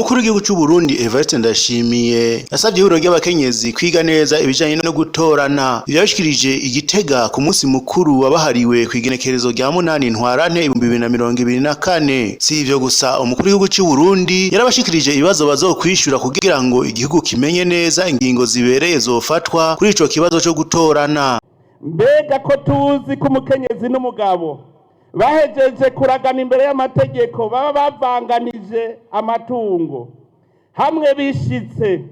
Umukuru w'igihugu c'u Burundi Evariste Ndayishimiye yasavye ihuriro ry'abakenyezi kwiga neza ibijanye no gutorana. Ivyo yabishikirije i Gitega ku munsi mukuru wabahariwe kw'igenekerezo rya 8 Ntwarante 2024. Si ivyo gusa, umukuru w'igihugu c'u Burundi yarabashikirije ibibazo bazokwishura kugira ngo igihugu kimenye neza ingingo zibereye zofatwa kuri ico kibazo co gutorana. Mbega ko tuzi ko umukenyezi n'umugabo bahejeje kuragana imbere y'amategeko baba bavanganije amatungo hamwe, bishitse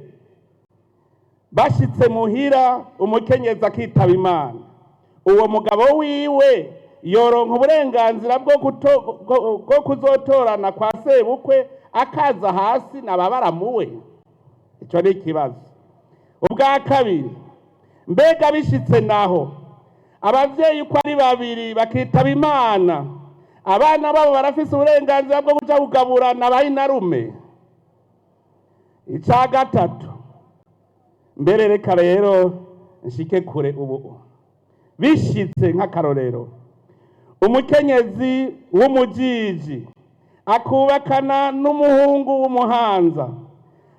bashitse muhira umukenyezi akitaba Imana, uwo mugabo wiwe yoronka uburenganzira bwo kuzotorana kwa sebukwe akaza hasi nababaramuwe? Ico ni ikibazo. Ubwa kabiri, mbega bishitse naho abavyeyi uko ari babiri bakitaba Imana, abana babo barafise uburenganzira bwo kuja kugaburana bayinarume? Ica gatatu, mbere reka rero nshike kure ubu, bishitse nk'akarorero umukenyezi w'umujiji akubakana n'umuhungu w'umuhanza,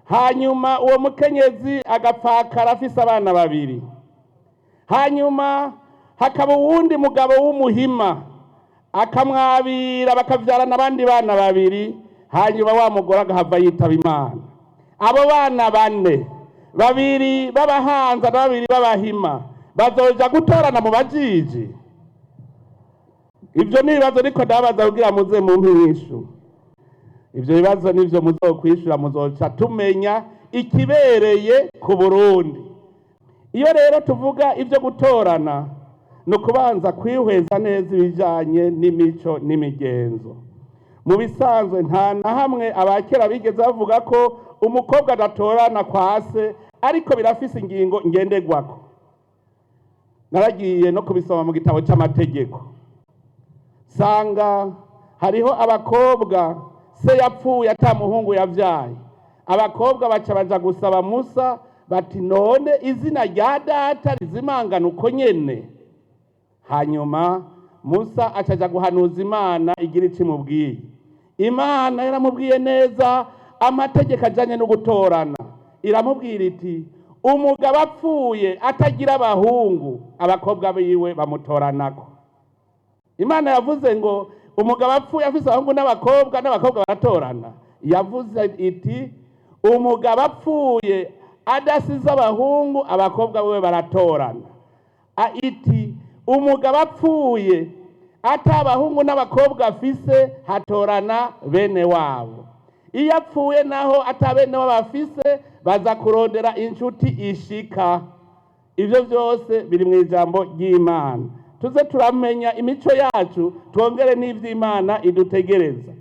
hanyuma uwo mukenyezi agapfakara afise abana babiri, hanyuma hakaba uwundi mugabo w'umuhima akamwabira bakavyarana abandi bana babiri, hanyuma wa mugore agahava yitaba Imana, abo bana bane, babiri b'abahanza na babiri b'abahima, bazoja gutorana mu bajiji? Ivyo ni ibibazo niko ndabaza kugira muze mumpe inyishu. Ivyo bibazo nivyo muzokwishura, muzoca tumenya ikibereye ku Burundi. Iyo rero tuvuga ivyo gutorana, ni ukubanza kwihweza neza ibijanye n'imico n'imigenzo. Mu bisanzwe nta na hamwe abakera bigeze bavuga ko umukobwa adatorana kwa se, ariko birafise ingingo ngenderwako. Naragiye no kubisoma mu gitabo c'amategeko, sanga hariho abakobwa se yapfuye ata muhungu yavyaye, abakobwa baca baja gusaba Musa bati: "None izina rya data rizimangana uko nyene?" Hanyuma Musa acaja guhanuza Imana igira ico imubwiye. Imana yaramubwiye neza amategeko ajanye no gutorana, iramubwira iti: "Umugabo apfuye atagira abahungu, abakobwa biwe bamutoranako." Imana yavuze ngo umugabo apfuye afise abahungu n'abakobwa, n'abakobwa baratorana? Yavuze iti: "Umugabo apfuye adasize abahungu, abakobwa biwe baratorana." Iti: "Umugabo apfuye ata abahungu n'abakobwa afise, hatorana bene wabo. Iyo apfuye naho ata bene wabo afise, baza kurondera inshuti ishika." Ivyo vyose biri mu ijambo ry'Imana. Tuze turamenya imico yacu, twongere n'ivy'Imana idutegereza.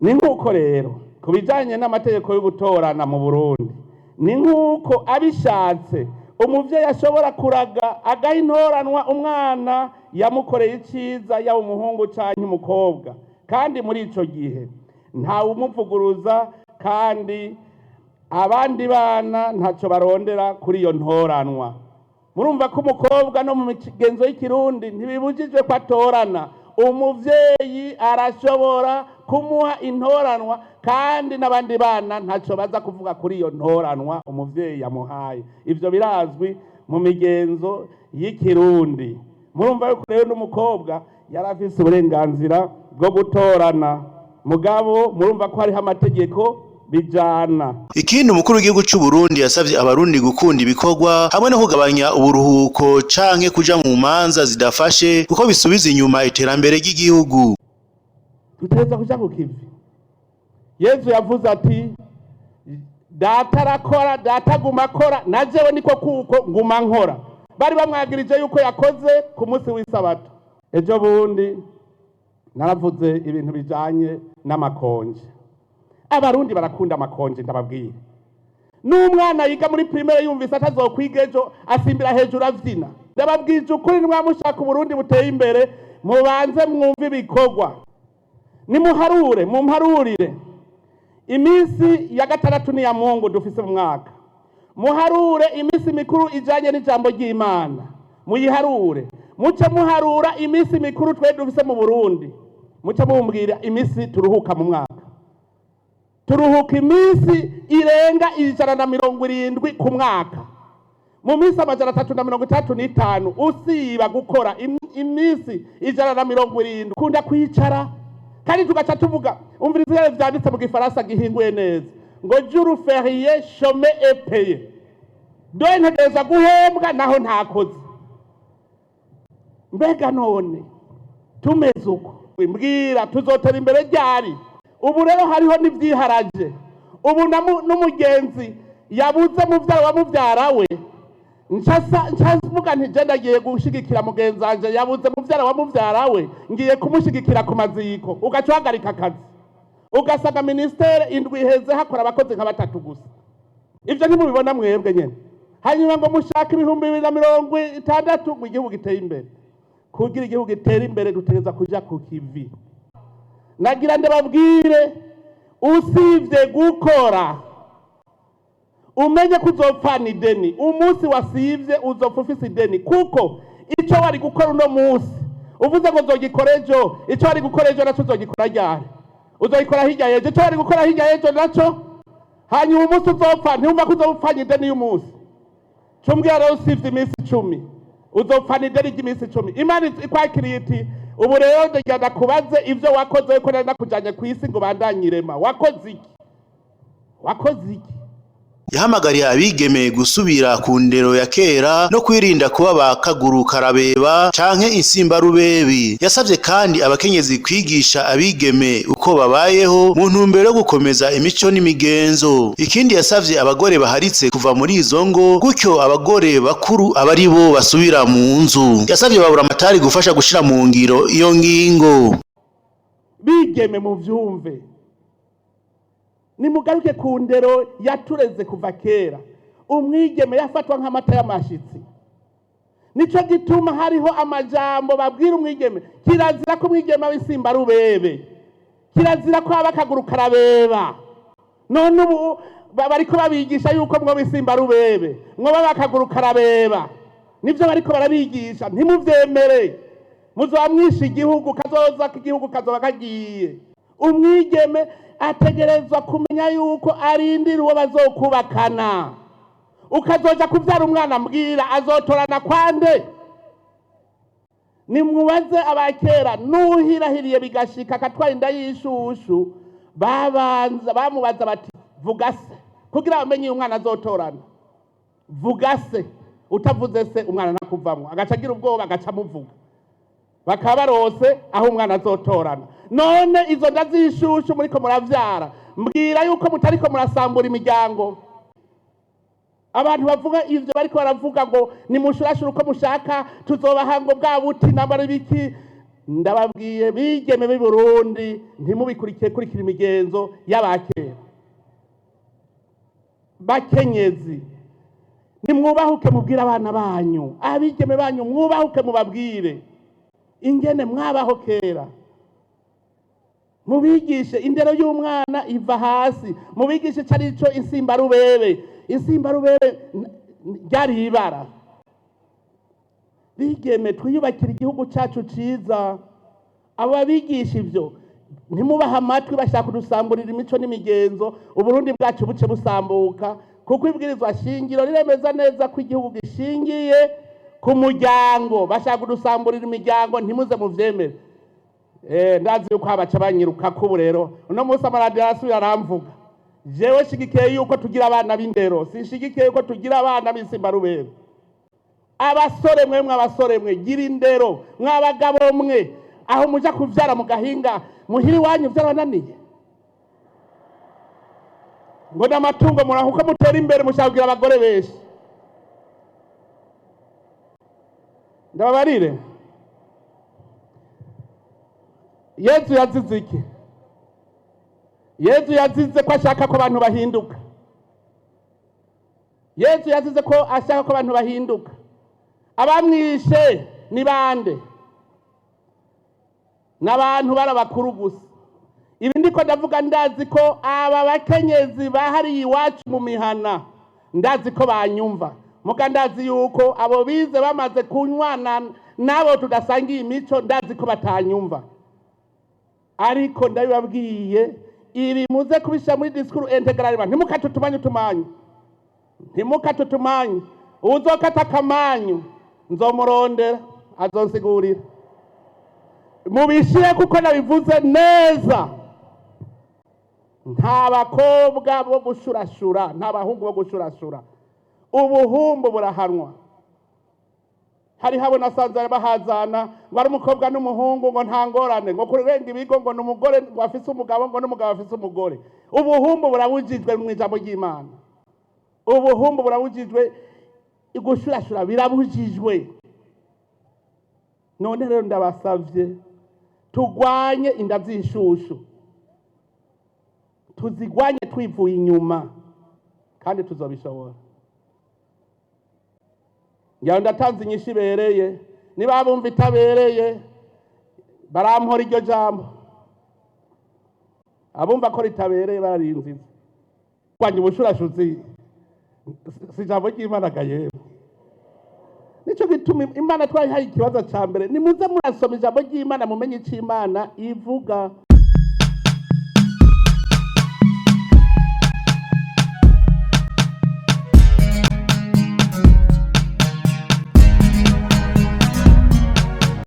Ni nk'uko rero ku bijanye n'amategeko yo gutorana mu Burundi, ni nk'uko abishatse umuvyeyi ashobora kuraga agaha intoranwa umwana yamukoreye iciza, yaba umuhungu canke umukobwa, kandi muri ico gihe ntawumuvuguruza, kandi abandi bana ntaco barondera kuri iyo ntoranwa. Murumva ko umukobwa no mu migenzo y'ikirundi ntibibujijwe ko atorana. Umuvyeyi arashobora kumuha intoranwa, kandi n'abandi bana ntaco baza kuvuga kuri iyo ntoranwa umuvyeyi yamuhaye. Ivyo birazwi mu migenzo y'ikirundi. Murumva yuko rero n'umukobwa yari afise uburenganzira bwo gutorana, mugabo murumva ko hariho amategeko bijana. Ikindi, umukuru w'igihugu c'u Burundi yasavye abarundi gukunda ibikorwa hamwe no kugabanya uburuhuko canke kuja mu manza zidafashe, kuko bisubiza inyuma iterambere ry'igihugu. Dutegerezwa kuja ku kivi. Yezu yavuze ati: "Data arakora, Data aguma akora, na jewe niko kuko nguma nkora." Bari bamwagirije yuko yakoze ku munsi w'isabato. Ejo bundi naravuze ibintu bijanye n'amakonje. Abarundi barakunda amakonje, ndababwira. N'umwana yiga muri primaire yumvise atazokwiga ejo, asimbira hejuru avyina. Ndababwije ukuri, nimwamushaka Uburundi buteye imbere, mubanze mwumve ibikorwa. Nimuharure, mumparurire iminsi ya gatandatu n'iya Mungu dufise mu mwaka, muharure iminsi mikuru ijanye n'ijambo ry'Imana, muyiharure, muce muharura iminsi mikuru twe dufise mu Burundi, muce mumbwira iminsi turuhuka mu mwaka. Turuhuka iminsi irenga 170 ku mwaka. Mu minsi 365 usiba gukora iminsi 170, kunda kwicara. Kandi tugaca tuvuga, umviriza ibyo vyanditse mu Gifaransa gihinguye neza, ngo jour férié chômé et payé. Dore ntegereza guhembwa naho ntakoze. Mbega none tumeze uko, mbwira, tuzotera imbere ryari? Ubu rero hariho n'ivyiharaje. Ubu n'umugenzi yabuze muvyara wa muvyara we, ncavuga nti: "Je ndagiye gushigikira mugenzi wanje yabuze muvyara wa muvyara we, ngiye kumushigikira ku maziko." Ugaca uhagarika akazi, ugasanga ministère indwi iheze hakora abakozi nka batatu gusa. Ivyo ntimubibona mwebwe nyene? Hanyuma ngo mushaka 2060 ngo igihugu giteye imbere. Kugira igihugu gitere imbere, dutegereza kuja ku kivi. Nagira ndababwire, usivye gukora, umenye ko uzopfana ideni. Umunsi wasivye, uzopfa ufise ideni, kuko ico wari gukora uno munsi uvuze ngo nzogikora ejo, ico wari gukora ejo naco uzogikora ryari? Uzogikora hirya y'ejo. Ico wari gukora hirya y'ejo naco, hanyuma umunsi uzopfa, ntiwumva ko uzopfanya ideni y'umunsi? Cumbwira rero, usivye iminsi 10, uzopfana ideni ry'iminsi 10. Imana ikwakiriye iti: "Ubu rero ndagenda kubaze ivyo wakoze, ko nari nakujanye kw'isi ngo bandanye irema. Wakoze iki? Wakoze iki?" Yahamagariye abigeme gusubira ku ndero ya kera no kwirinda kuba ba kaguru karabeba canke insimbarubebi. Yasavye kandi abakenyezi kwigisha abigeme uko babayeho mu ntumbero yo gukomeza imico n'imigenzo. Ikindi, yasavye abagore baharitse kuva muri izo ngo, gutyo abagore bakuru aba ari bo basubira mu nzu. Yasavye baburamatari gufasha gushira mu ngiro iyo ngingo. Bigeme, muvyumve, nimugaruke ku ndero yatureze kuva kera. Umwigeme yafatwa nk'amata y'amashitsi. Nico gituma hariho amajambo babwira umwigeme: kirazira ko umwigeme aba isimbarubebe, kirazira ko aba akaguru karabeba. None ubu bariko babigisha yuko mwoba isimbarubebe, mwoba akaguru karabeba. Nivyo bariko barabigisha. Ntimuvyemere, muzoba mwishe igihugu. Kazoza k'igihugu kazoba kagiye. Umwigeme ategerezwa kumenya yuko arindira uwo bazokubakana. Ukazoja kuvyara umwana, mbwira, azotorana kwande? Nimmubaze abakera, n'uhirahiriye bigashika akatwara inda y'ishushu, babanza bamubaza bati: "Vuga se," kugira bamenye iyo umwana azotorana. "Vuga se, utavuze se umwana ntakuvamwo." Agaca agira ubwoba, agaca amuvuga, bakaba barose aho umwana azotorana. None izo nda z'ishushu muriko muravyara, mbwira yuko mutariko murasambura imiryango? Abantu bavuga ivyo, bariko baravuga ngo nimushurashure uko mushaka, tuzobaha ngo bwa buti nambara ibiki. Ndababwiye, bigeme b'i Burundi, ntimubikurikiye. Kurikira imigenzo y'abakera. Bakenyezi, nimwubahuke mubwire abana banyu, abigeme banyu, mwubahuke mubabwire ingene mwabaho kera. Mubigishe indero y'umwana iva hasi. Mubigishe ico arico insimbarubebe. Insimbarubebe ryari ibara. Bigeme, twiyubakire igihugu cacu ciza. Abo babigisha ivyo, ntimubahe amatwi. Bashaka kudusamburira imico n'imigenzo, Uburundi bwacu buce busambuka, kuko ibwirizwa shingiro riremeza neza ko igihugu gishingiye ku muryango. Bashaka kudusamburira imiryango, ntimuze muvyemere. Ndazi yuko abaca banyiruka ko ubu rero uno munsi amaradiyo arasubira aramvuga. Jewe shigikiye yuko tugira abana b'indero, sinshigikiye yuko tugira abana b'insimbarubebe. Abasore mwe, mw'abasore mwe, gira indero. Mw'abagabo mwe, aho muja kuvyara mu gahinga muhira iwanyu vyarabananiye, ngo n'amatungo muraho, uko mutera imbere mushaka kugira abagore benshi. Ndababarire, Yezu yazize iki? Yezu yazize ko ashaka ko abantu bahinduka. Yezu yazize ko ashaka ko abantu bahinduka. Abamwishe ni bande? N'abantu bari abakuru gusa. Ibi ndiko ndavuga, ndazi ko aba bakenyezi bahariye iwacu mu mihana, ndazi ko banyumva. Muga ndazi yuko abo bize bamaze kunywana nabo tudasangiye imico, ndazi ko batanyumva. Ariko ndabibabwiye, Ibi muze kubishyira muri discours intégral. Ntimukate utumanyu utumanyu, ntimukate utumanyu. Uwuzokata akamanyu nzomurondera, azonsigurira. Mubishire kuko nabivuze neza. Nta bakobwa bo gushurashura, nta bahungu bo gushurashura. Ubuhumbu burahanwa. Hariho abo nasanze bahazana ngo ari umukobwa n'umuhungu, ngo nta ngorane, ngo kurenga ibigo, ngo ni umugore ngo afise umugabo, ngo n'umugabo afise umugore. Ubuhumbu burabujijwe mu ijambo ry'Imana. Ubuhumbu burabujijwe, gushurashura birabujijwe. None rero ndabasavye, tugwanye inda z'ishushu, tuzigwanye twivuye inyuma, kandi tuzobishobora. Ngira ndatanze inyishu ibereye. Niba bumva itabereye, barampora iryo jambo. Abumva ko ritabereye bararinziza. Kurwanya ubushurashuzi si ijambo ry'Imana ga yewe? Nico gituma Imana twayihaye ikibazo ca mbere. Nimuze murasoma ijambo ry'Imana, mumenye ico Imana ivuga.